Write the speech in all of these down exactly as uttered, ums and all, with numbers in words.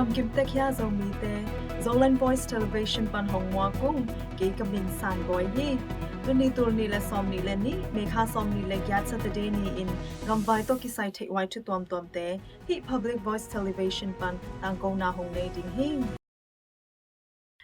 Gimtek hia Zomite, Zoland Voice Television pan hong muak ung, kei ka min San Bawi hi. Tuni tul nih le sawm nih le nih, May kha sawm nih le giat Saturday ni-in gamvai tawh kisai theihhuai thu tuamtuamte hih Public Voice Television pan tangkona hong nei ding hi.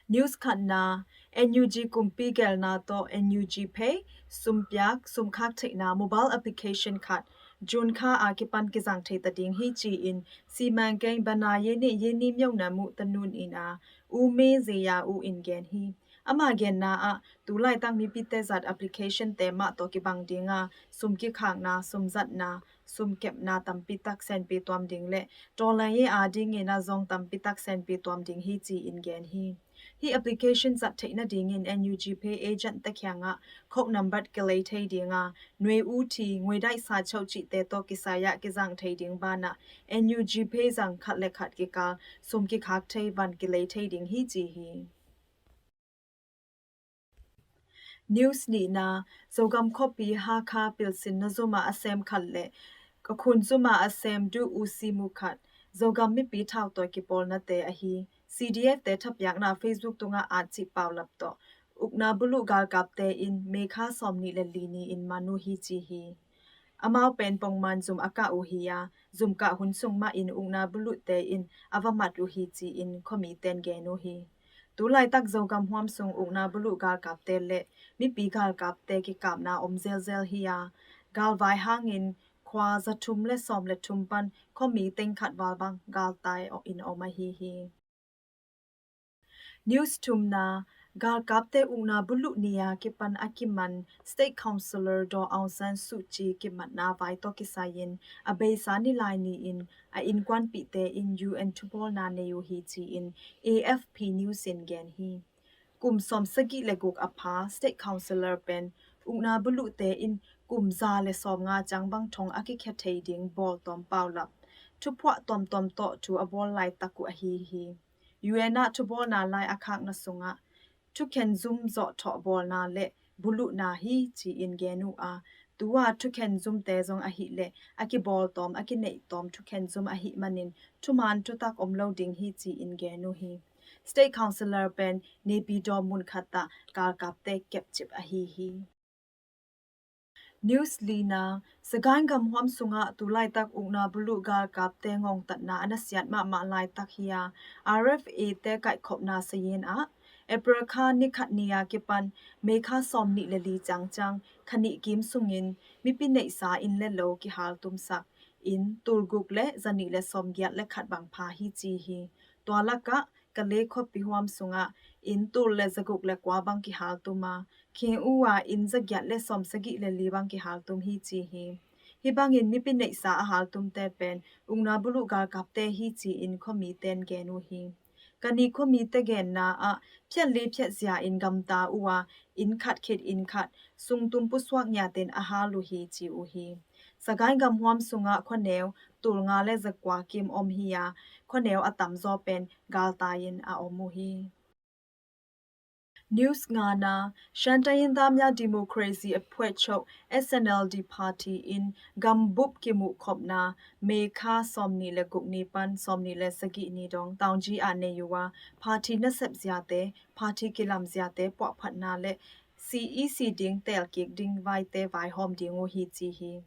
News khatna, N U G kumpi gelna tawh N U G Pay, sumpiak, sumkhak theihna mobile application khat June kha a kipan kizang thei ta ding hi ci-in Simangkeng bana yeni yeni miauna muh tanun in a U Me Zeya U in gen hi. Ama genna ah tu laitak mipite zat application te mah tawh kibang dinga sum kikhakna, sum zatna, sum kepna tampi tak senpi tuam ding le tawlai a dingin a zong tampi tak senpi tuam ding hi ci-in gen hi. Hih application zat theih nadingin N U G Pay agent te kiangah code number kilei thei dinga nui uthi nguidaih sa choh cihte tawh kisai ah kizang thei ding banah N U G Pay zang khat le khat kikal sum kikhak thei van kilei thei ding hi ci hi. News nihna, Zogam khuapi Hakha pilsinna zumah a sem khat le a khun zumah a sem duh usi mu khat Zogam mipi thautawi kipawlnate ahi C D F te thapiakna Facebook tungah at cih paulap tawh ukna buluh galkapte in May kha sawm nih le li ni-in man uh hi ci hi. Amau pen pongman zum a kah uh hi a, zum kah hun sung mahin ukna buluhte in a va mat uh hi ci-in khuamite in gen uh hi. Tu laitak Zogam huam sung ukna buluh galkapte le mipi galkapte kikapna om zelzel hi a, galvai hangin khua za thum le sawm le thum pan khuami teng khat val bang galtai in om ahi hi. News thumna, galkapte ukna buluh ni a kipan a kiman State Councillor Daw Aung San Suu Kyi kimatna vai tawh kisai-in a beisa Nilaini-in a innkuanpihte in U N thubawlna nei uh hi ci-in A F P News in gen hi. Kum sawm sagih le guk a pha State Councillor pen ukna buluhte in kum za le sawm nga cang bang thong a kikhia thei ding bawltawm paulap thuphuah tuamtuam tawh thu a bawl laitak uh ahi hi. U N ah thubawlna lai a khakna sungah thukhen zum zawhthawh bawlna le buluhna hi ci-in gen uh a, tu-a thukhen zumte zong ahih leh a kibawltawm a kineihtawm thukhen zum ahih manin thuman thutak om lo ding hi ci-in gen uh hi. State Councillor pen Naypyidaw mun khat ah galkapte kepcip ahi hi. News lina, Sagaing gamhuam sungah tu laitak ukna buluh galkapte ngongtatna a nasiat mahmah laitak hi a, R F A te kaihkhopna sayin ah April kha ni khat ni a kipan May kha sawm nih le li ciangciang kha nih kim sungin mipi neihsa inn le lo kihaltumsak in tul guk le za nih le sawm giat le khat bang pha hi ci hi. Tua lakah Kale khuapi huam sungah inn tul le za guk le kua bang kihaltum a, Khin U ah inn za giat le sawm sagih le li bang kihaltum hi ci hi. Hih bangin mipi neihsa a haltumte pen ukna buluh galkapte hi ci-in khuamite in gen uh hi. Kani khuamite genna ah phiat li phiat zia in gamta uh a, inn khat khit inn khat sungtum pusuak ngiatin a hal uh hi ci uh hi. Sagaing gamhuam sungah khuaneu tul nga le za kua kim om hi a, khuaneu a tamzaw pen galtai-in a om uh hi. News ngana, Shan Tayintamya Democracy a phuaitchoh S N L D party in gambup kimuhkhopna May kha sawm nih le guk ni pan sawm nih le sagih ni dong Taunggyi ah nei uh a, party nasep ziate, party kilam ziate puahphatna le C E C ding telkik ding vaite vaihawm ding uh hi ci hi.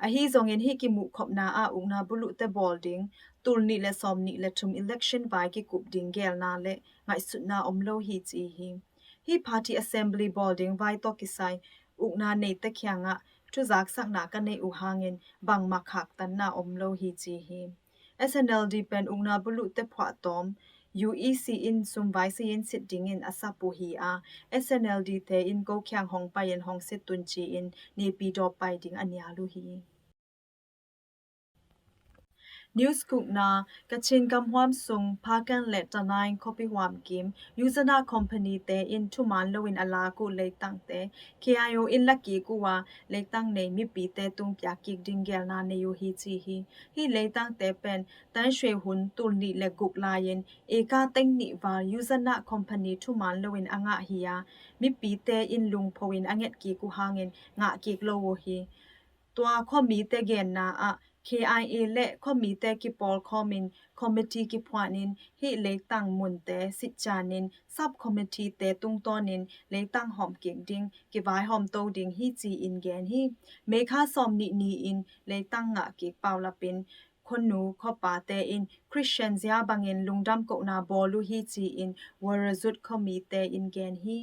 Ahi zongin hih kimuhkhopna ah ukna buluhte bawl ding tul nih le sawm nih le thum election vai kikup ding gelna le ngaihsutna om lo hi ci hi. Hih party assembly bawl ding vai tawh kisai ukna neite kiangah thuzaksakna ka neih uh hangin bangmah khaktanna om lo hi ci hi. S N L D pen ukna buluhte phuahtawm U E C in sumvai sayin sit dingin a sap uh hi a, S N L D te in ko kiang hong pai-in hong sit tun ci-in Naypyidaw pai ding a nial uh hi. News gukna, Kachin gamhuam sung Pakan le Tanaing khuapi huam kim Yuzana company te in thuman loin a lak uh leitangte K I O in la kik uh a, leitang nei mipite tung piak kik ding gelna nei uh hi ci hi. Hih leitangte pen Tan Shwe Hun tul nih le guk lai-in eka teng nih val Yuzana company thuman loin a ngah hi a, mipite in lungpho in a nget kik uh hangin ngah kik lo uh hi. Tua khuamite genna ah K I A le khuamite kipawlkhawmin committee kiphuanin hih leitang munte sitcianin sub-committee-te tungtawnin leitang hawm kik ding kivaihawmto ding hi ci-in gen hi. May kha sawm nih ni-in leitang ngah kik paulapin khuanu khuapate in Christian zia bangin lungdam kohna bawl uh hi ci-in Warajut khuamite in gen hi.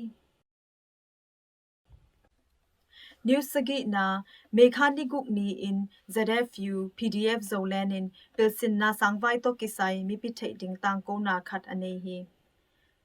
News sagihna, May kha ni guk ni-in Z F U P D F Zoland in pilsinna sangvai tawh kisai mipi theih ding tangkona khat a nei hi.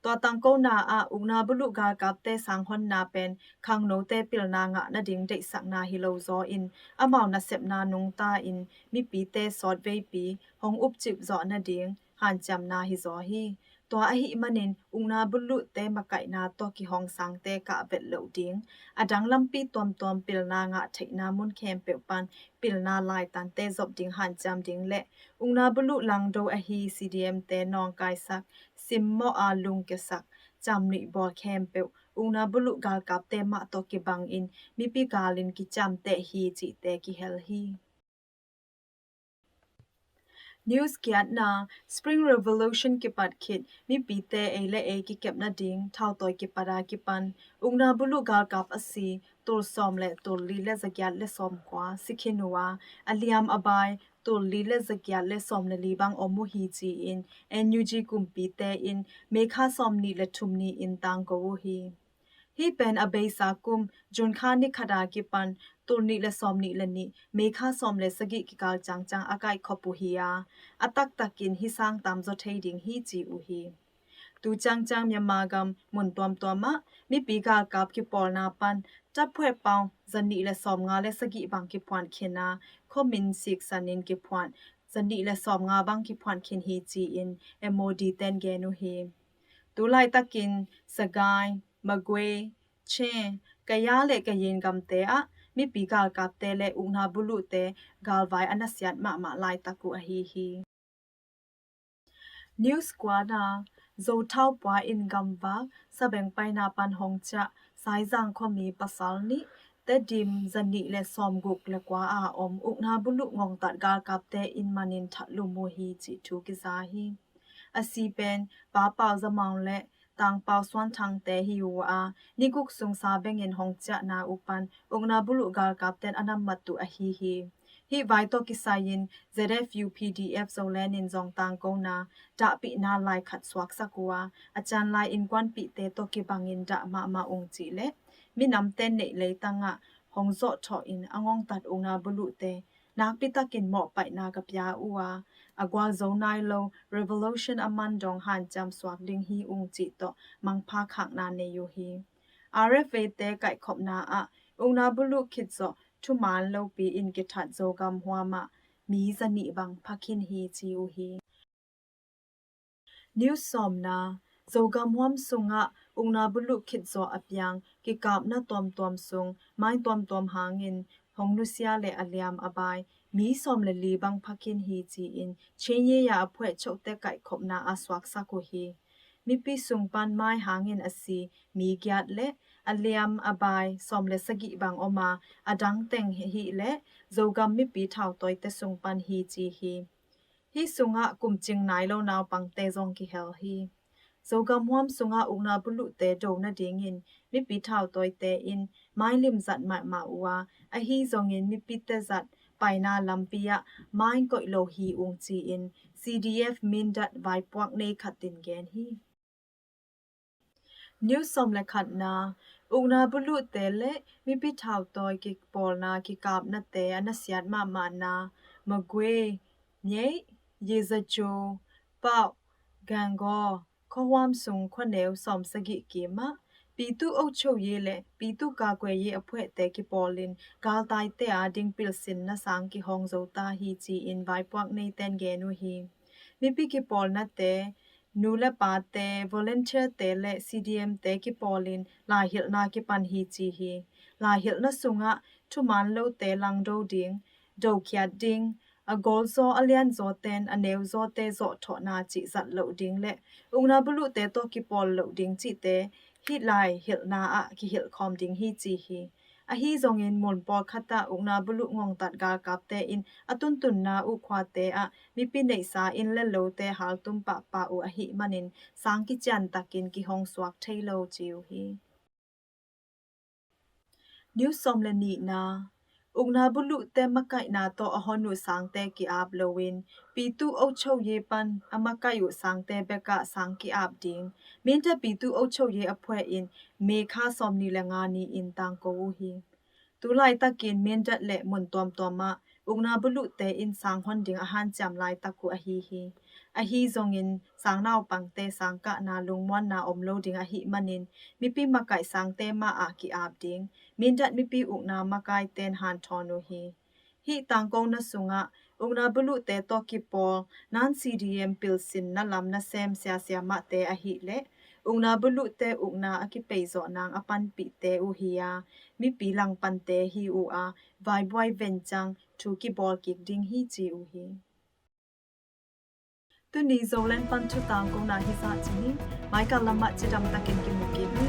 Tua tangkona ah ukna buluh galkapte sanghonna pen khangnote pilna ngah nading deihsakna hi lo zaw in amau nasepna nungta in mipite sawtveipi hong upcip zawh nading hanciamna hi zaw hi. Tua ahih manin ukna buluhte makaihna tawh kihong sangte kah vet loh ding, a dang lampi tuamtuam pilna ngah theihna mun khempeuh pan pilna laitante zop ding hanciam ding le ukna buluh langdo ahi C D M-te nawngkaisak, simmawh a lungkiasak, camnuih bawl khempeuh ukna buluh galkapte mah tawh kibangin mipi galin kiciamteh hi cihte kihel hi. News giatna, Spring Revolution kipat khit mipite ei le ei kikep nading thautawi kipat a kipan ukna buluh galkap a si tul sawm le tul li le zagiat le sawmkua si khin uh a, a liam a bai tul li le zagiat le sawm le li bang om uh hi ci-in N U G kumpite in May kha sawm nih le thum ni-in tangko uh hi. Hih pen a beisa kum June kha ni khat a kipan tul nih le sawm nih le nih May kha sawm le sagih kikal ciangciang a kaihkhop uh hi a, a taktakin hih sang tamzaw thei ding hi ci uh hi. Tu ciangciang Myanmar gam mun tuamtuam ah mipi galkap kipawlna pan taphueh pau zanih le sawmnga le sagih bang kiphuan khin a, khuamin siksanin kiphuan zanih le sawmnga bang kiphuan khin hi ci-in M O D ten gen uh hi. Tu laitakin Sagaing, Magway, Chin, Kayah le Kayin gamte ah mipi galkapte le ukna buluhte galvai a nasiat mahmah laitak uh ahi hi. News kuana, Zothau pua in gamvak sabengpaina pan hong ciah Saizang khuami pasal nih Tedim zanih le sawmguk le kua a om ukna buluh ngongtat galkapte in manin thatlum uh hi cih thu kiza hi. A si pen Pa Pau Za Maung le Tang Pau Suan Thangte hi uh a, ni guk sung sa bengin hong ciahna uh pan ukna buluh galkapten a nammat uh ahi hi. Hih vai tawh kisai-in Z F U P D F Zoland in zong tangkona dahpihna lai khat suaksak uh a, a cianlai innkuanpihte tawh kibangin dah mahmah ung cih le minamte neih leitangah hong zawhthawh in a ngongtat ukna buluhte nakpitakin mawhpaihna ka pia uh a, a gualzo nai lo revolution a man dong hanciam suak ding hi ung cih tawh mangpha khakna nei uh hi. R F A te kaihkhopna ah ukna buluh khit zawh thuman lopi in kithat Zogam huam ah mi zanih bang phakhin hi ci uh hi. News sawmna, Zogam huam sungah ukna buluh khit zawh a piang kikapna tuamtuam sung mai tuamtuam hangin hong nusia le a liam a bai mi sawm le li bang phakhin hi ci-in Chin Ye Ya a phueh chote kaihkhopna a suaksak uh hi. Mipi sung pan mai hangin a si mi giat le a liam a bai sawm le sagih bang om a, a dang teng hi le Zogam mipi thautawite sung pan hi ci hi. Hih sungah kumcing nai lo naupangte zong kihel hi. Zogam huam sungah ukna buluhte do nadingin mipi thautawite in mailim zat mahmah uh a, ahi zongin mipite zat paina lampi ah mai koih lo hi ung ci-in C D F Mindat vaipuak nei khat in gen hi. News sawm le khatna, ukna buluhte le mipi thautawi kipawlna kikapnate a nasiat mahmahna Magwe, Nyei, Yezajo, Pau, Gangaw khuahuam sung khuaneu sawm sagih kim ah Pitu Ocho Ye le Pitu Kakwe Ye a phuehte kipawlin galtaite a ding pilsinna sang kihong zo ta hi ci-in vaipuak neiten gen uh hi. Mipi kipawlnate, nu le pate, volunteerte le C D M-te kipawlin laihilhna kipan hi ci hi. Laihilhna sungah thuman lote langdo ding, dokhiat ding, a gawlzaw a lianzawten a neuzawte zawhthawhna cih zat loh ding le ukna buluhte tawh kipawl loh ding cihte hih laihilhna ah kihilhkhawm ding hi ci hi. Ahi zongin mun pawlkhatah ukna buluh ngongtat galkapte in a tuntunna uh khuate ah mipi neihsa inn le lote haltum pahpah uh ahih manin sang kiciantakin kihong suak thei lo ci uh hi. News sawm le nihna. Ukna buluhte makaihna tawh a hon uh sangte ki-ap loin, Pyithu Ochoye pan a makaih uh sangte bekah sang ki-ap ding Mindat Pyithu Ochoye a phuahin May kha sawmnih le nga ni-in tangko uh hi. Tulaitakin Mindat le mun tuamtuam ah ukna buluhte in sang hon ding a hanciam laitak uh ahi hi. Ahi zongin sang naupangte sang kahna lungmuanna om lo ding ahih manin mipi makaih sangte mah ah ki-ap ding Mindat mipi ukna makaiten hanthawn uh hi. Hih tangkona sungah ukna buluhte tawh kipawl non-C D M pilsinna lam nasem siasia mahte ahih leh ukna buluhte ukna a kipeizawh nang a panpihte uh hi-a mipi langpante hi uh a vaibuai vencang thu kibawl kik ding hi ci uh hi. Tuni Zoland pan thu tangkona hi zah ci ni. Maikal lamah cidamtakin kimu kik ni.